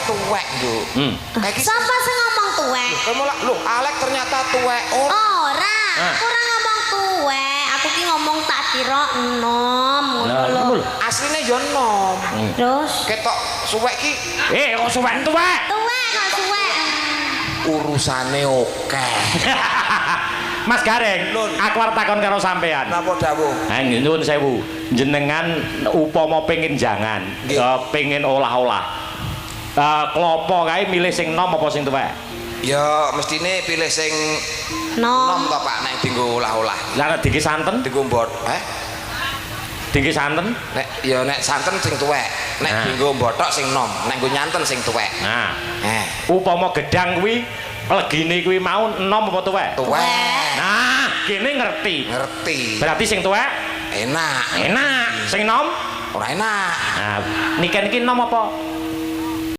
tuwek, Nduk. Kayak iki Sapa sing ngomong tuwek? Kowe malah lho, Alek ternyata tuwek. Ora. Ora, aku ora ngomong tuwek. Aku ki ngomong tak kira enom ngono Lah, lho. ngono lho. Asline ya enom. Terus Ketok suwek ki Eh, kok suwek tuwek? Tuwek kok suwek. Urusane akeh. Mas Gareng, Nun. Aku arep takon karo sampean. Napa dawuh? Ha, nyuwun sewu. Jenengan upama pengen jangan, pengen olah-olah. Klopo kae milih sing nom apa sing tuwek? Ya mestine pilih sing nom Nom. to, Pak, nek dienggo olah-olah. Lah, nek dingge santen, Dienggo mbot, eh? Dingge santen? Nek ya nek santen sing tuwek, nek dienggo mbothok sing nom, nek nggo nyanten sing tuwek. Nah, Eh, upama gedang kuwi legine kuwi mau enom apa tuwek? Tuwek. Nah, kene ngerti. Ngerti. Berarti sing tuwek Enak. Enak, sing nom Ora enak. Nah, niken iki nom apa?